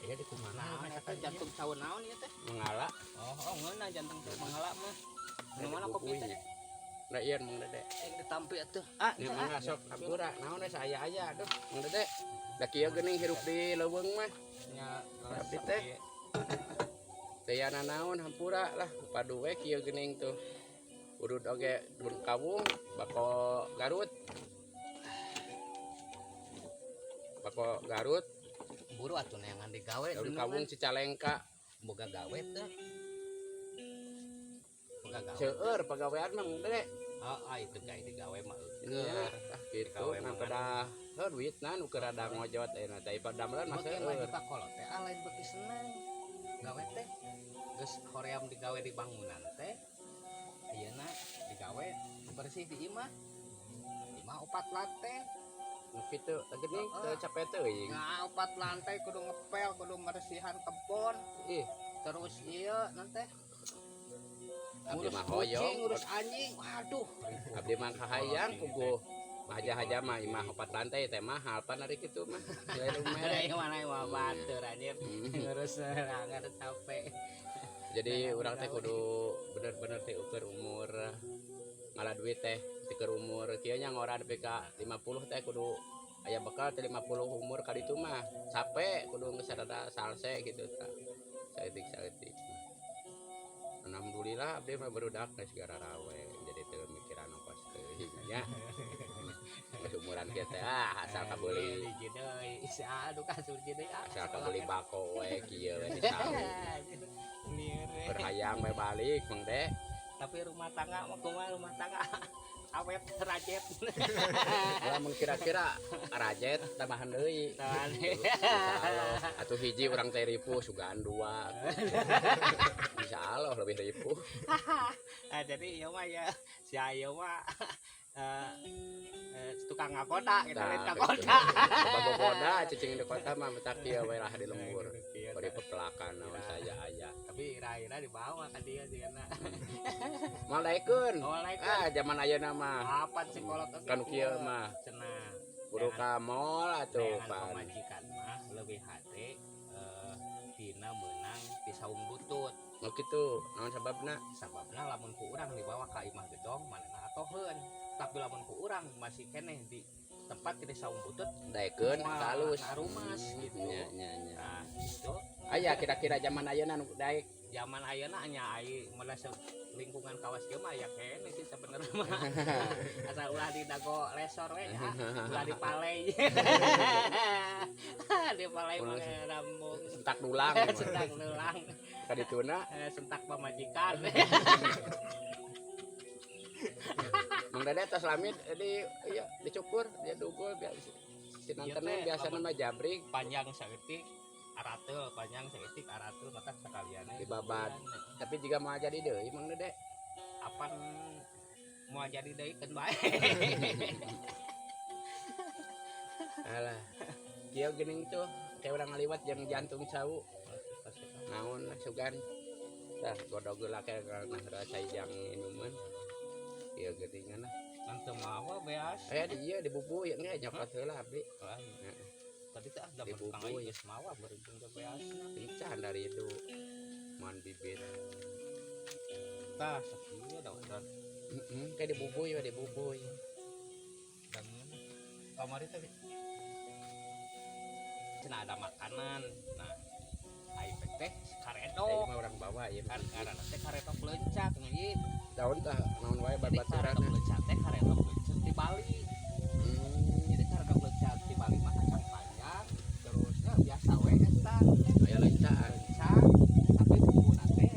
Iya di kumaha Nah, eta jantung cau naon ieu teh? Mangala. Oh, ngeunah jantung cau mangala mah. Nu mana kopi teh? Nah, iya Mang Dede. Yang ditampi atuh. Ah, Nya mangga sok hampura naon we saya aya aduh Mang Dede. Da kieu geuning hirup di leuweung mah. Nya. Abdi teh. Teu naon hampura lah padu we kieu geuning tuh. Urut oge daun kawung bako Garut. Bako Garut. Buru atuh neangan digawe. Daun kawung Cicalengka. Boga gawe teh. Boga gawe. Seueur pagawean mah Mang Dede. Oh, itu gawe digawe mah Iya, eueur. gitu. Digawe Nah, mah pada heuh duitna nu keur rada ngojot ayeuna teh padamelan mah Beuki seueur. maju ka kolot teh lain beuki seneng. Gawe teh geus hoream digawe di bangunan teh. Ayeuna digawe bersih di imah. Imah opat lantai. Nu kitu geuning teu capek teuing. Nah, opat lantai kudu ngepel, kudu meresihan kebon. Ih, Terus iya nanti abdi ngurus mah kucing, hoyong, ngurus anjing. Waduh. Abdi mah kahayang puguh. Haja-haja mah imah opat lantai teh mahal pan ari kitu mah. Nilai mere. Mana mah batur anjir. Ngurus serangan capek. Jadi urang teh kudu bener-bener teh ukur umur ngalah duit teh teu umur kieu nya ngora nepi ka 50 teh kudu aya bekal teh 50 umur ka ditu mah capek kudu geus rada salse gitu tah. Saeutik-saeutik. Alhamdulillah abdi mah barudak geus gararawe jadi teu mikiran ongkos teuing nya. Geus umuran kieu teh ah asal kabeuli. Hiji deui. Aduh kasur hiji deui. Asal kabeuli bako we kieu we di saung. Berhayang we balik Mang De. Tapi rumah tangga mah kumaha rumah tangga awet rajet. Lamun kira-kira rajet tambahan deui. Tambahan. Insyaallah. Atuh hiji urang teh ripuh sugan dua. Insyaallah lebih ripuh. Nah, jadi ieu mah ya si ayeuna mah tukang ngagoda gitu lain Tah, kagoda. Bagogoda cicing di kota mah betak kieu we lah di lembur. Bari pepelakan naon saya aya. Tapi ira-ira dibawa ka dia sigana. Moal daekeun. Oh, lain. Ah zaman ayeuna mah Apa sih kolot oge kan kieu mah cenah. buru ka mall atuh Neangan pan. Pamajikan mah leuwih hade tina meunang ti saung butut. Mau kitu naon sababna? Sababna lamun ku urang dibawa ka imah gedong manehna atoheun. Tapi lamun ku urang masih keneh di tempat di saung butut Daekeun moal halus. Ngarumas gitu. Nya nya nya. Nah, gitu. Aya kira-kira zaman ayeuna nu daek? Zaman ayeuna nya ai merasa lingkungan kawas kieu mah aya keneh sih sebenarnya mah. Asal ulah di dago lesor we ya. Ulah di palai. Di palai mah rambung. Sentak dulang. Sentak dulang. Kadituna Sentak pamajikan. Mang Dede tos lami di iya dicukur dia dugul biasa sinantenan Iya teh, biasa lamun nama jabrik. Panjang saeutik arateul, panjang saeutik arateul maka sekalian Dibabat. Tapi jika mau jadi deui Mang Dede. Apan mau jadi deui keun bae. Alah kieu geuning tuh kayak urang ngaliwat jeung jantung cau naon lah sugan tah godog heula kayak nah rasa jang minuman kieu geuningan lah. Nanti mawa beas. Aya di ieu dibubuy engke nyokot heula abdi. Tadi teh ada Dibubuy. tukang geus mawa berujung ke beasna. Encan dari itu mohon bibit. Tah sakieu da udah. Heeh, kayak dibubuy we dibubuy. Dan kamari teh cenah ada makanan. Nah, ai teh karedok. Mah urang bawa ieu. Kan ngaranna teh karedok leuncak ieu. Daun tah naon wae Jadi babaturan. karedok leuncak teh karedok leuncak di Bali. Jadi karedok leuncak di Bali mah kacang panjang terusnya biasa we eta. Aya leuncaan. Leuncak tapi bumbuna teh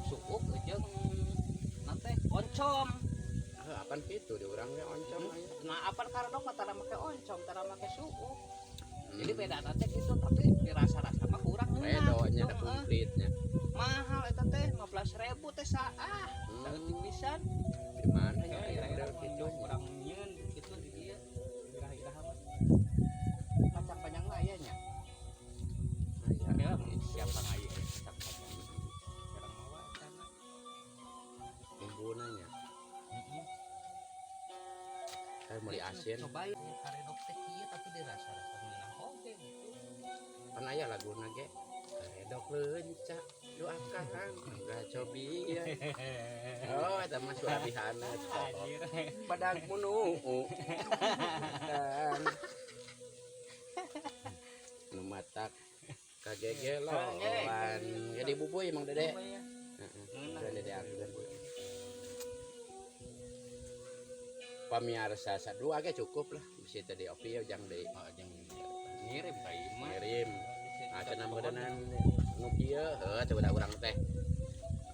suuk jeung teh oncom. Heuh, apaan kitu di urang ge oncom aya. Nah, apaan karedok mah tara make oncom, tara make suuk. Jadi beda teh gitu, tapi dirasa-rasa mah kurang ngeunah Redo nya gitu, da komplitnya. Mahal eta teh 15.000 teh saah. Saeutik pisan. Di mana ya Ya, aya model kitu? Urang nyieun gitu di dieu. Irah-irah mah. Kacang panjang mah aya nya. Aya. Ya, siapa aya kacang panjang. Sekarang mawa eta mah. Bumbuna nya. Heeh. Kayak meuli asin. Cobain karedok teh kieu tapi dirasa-rasa. teh gitu. Pan aya laguna ge, karedok leunca doakan enggak cobian. Oh, eta mah suara. Anjir. Badag munu dan nu matak kagegeloan jadi bubuy emang Dede. Iya. Heeh. Ngeunah. Dan Dede Ardan pamiarsa sadua ge cukup lah, bisa tadi opi ya jang deui. Oh, jeung ngirim ka imah. Ngirim. Ah, cenah meureunnan nu kieu heuh teh udah urang teh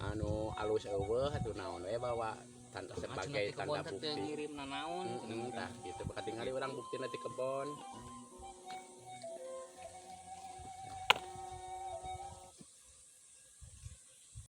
anu alus euweuh atuh naon we bawa tanda sebagai tanda bukti. Ngirim nanaon. Heeh, tah gitu, bakal tingali urang buktina di kebon.